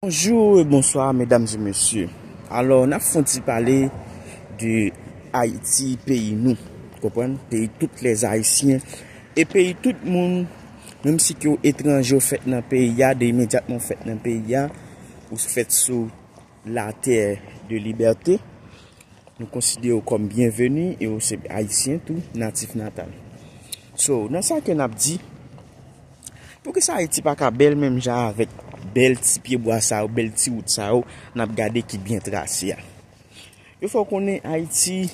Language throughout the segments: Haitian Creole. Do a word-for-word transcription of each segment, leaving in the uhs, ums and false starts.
Bonjou e bonswa, medam e mesye. Alò, n ap fè yon ti pale de Ayiti, peyi nou. Konprann? Peyi tout lèzayisyen. E peyi tout moun, menm si ke w etranje, w fèt nan peyi a, de imedyatman w fèt nan peyi a, ou fèt sou latè de libète. Nou konsidere w kòm byenveni e w se ayisyen tou, natif natal. So, nan sa ke n ap di, poukisa Ayiti pa ka bèl menm jan avèk bèl ti pyebwa sa yo, bèl ti wout sa yo, n ap gade ki byen trase a? Yo fè w konnen Ayiti,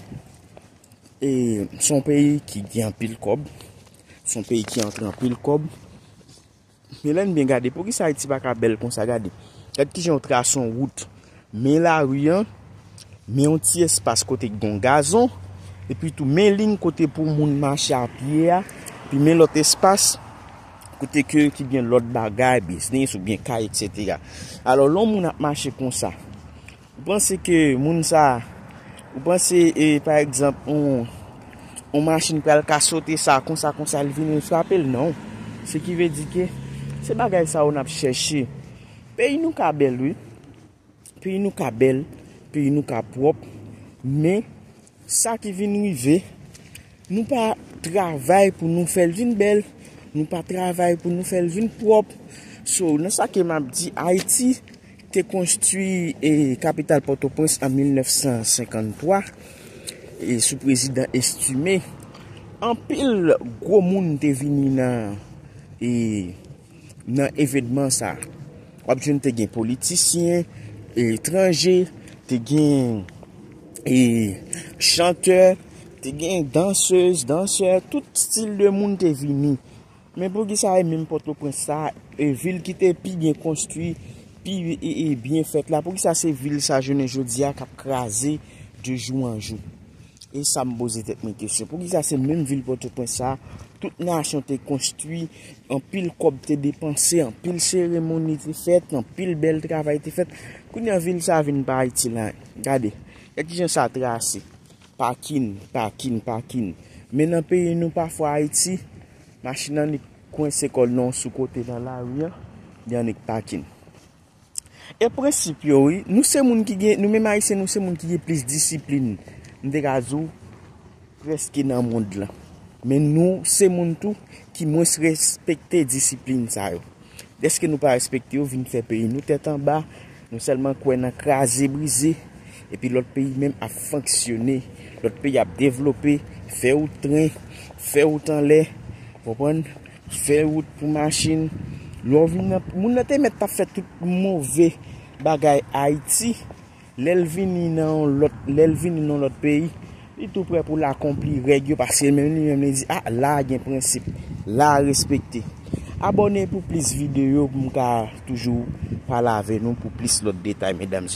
e, se yon peyi ki gen anpil kòb, se yon peyi ki antre anpye anpil kòb. Men lè n byen gade, poukisa Ayiti pa ka bèl konsa? Gade, gade kijan yo trase yon wout. Men lari an, men yon ti espas kote ki gen gazon, epi tou men liy kote pou moun mache a pye a, epi men lòt espas kote ke ki gen lòt bagay, biznis oubyen kay, etsetera. Alò, lè yon moun ap mache konsa, ou panse ke moun sa, ou panse, e, pa egzanp, yon, yon machin pral ka sote sa, konsa, konsa, li vini, li frape l? Non. Se ki vle di ke se bagay sa yo n ap chèche. Peyi nou ka bèl, wi. Peyi nou ka bèl, peyi nou ka pwòp, men sa ki vin rive, nou pa travay pou nou fè l vin bèl, nou pa travay pou nou fè l vin pwòp. So, nan sa ke m ap di, Ayiti te konstwi, e, kapital Pòtoprens an mil nèf san senkann twa, e, sou prezidan Estimé. Anpil gwo moun te vini nan, e, nan evènman sa. W ap jwenn te gen politisyen etranje, te gen, e, chantè, te gen dansez, dansè, tout stil de moun te vini. Men poukisa e menm Pòtoprens sa, e, vil ki te pi byen konstwi, pi, e, e, byen fèt la, poukisa se vil sa jounen jodi a k ap kraze de jou an jou? E sa m poze tèt mwen kesyon. Poukisa se menm vil Pòtoprens sa, tout nasyon te konstwi, anpil kòb te depanse, anpil seremoni te fèt, anpil bèl travay te fèt. Kounye a vil sa vin pa itil anyen. Gade, gade kijan sa trase. Pakin, pakin, pakin. Men nan peyi nou pafwa Ayiti, machin annik kwense kò l nan yon sou kote nan lari an, li annik pakin. E prensip yo, wi, nou se moun ki gen, nou menm Ayisyen, nou se moun ki gen plis disiplin, m te ka di w, prèske nan mond lan. Men nou se moun tou ki mwens respekte disiplin sa yo. Dèske nou pa respekte yo, vin fè peyi nou tèt anba, nou sèlman kwè nan kraze brize, epi lòt peyi menm ap fonksyone, lòt peyi ap devlope, fè wout tren, fè wout anlè, konprann? Fè wout pou machin. Lè w vin nan, moun nan te mèt t ap fè tout move bagay Ayiti. Lè l vini nan yon lòt, lè l vini nan yon lòt peyi, li tou prè pou l akonpli règ yo, paske menm li menm li di, "A, la a gen prensip, la a respekte." Abòne pou plis videyo, pou m ka toujou pale avè nou pou plis lòt detay, medam e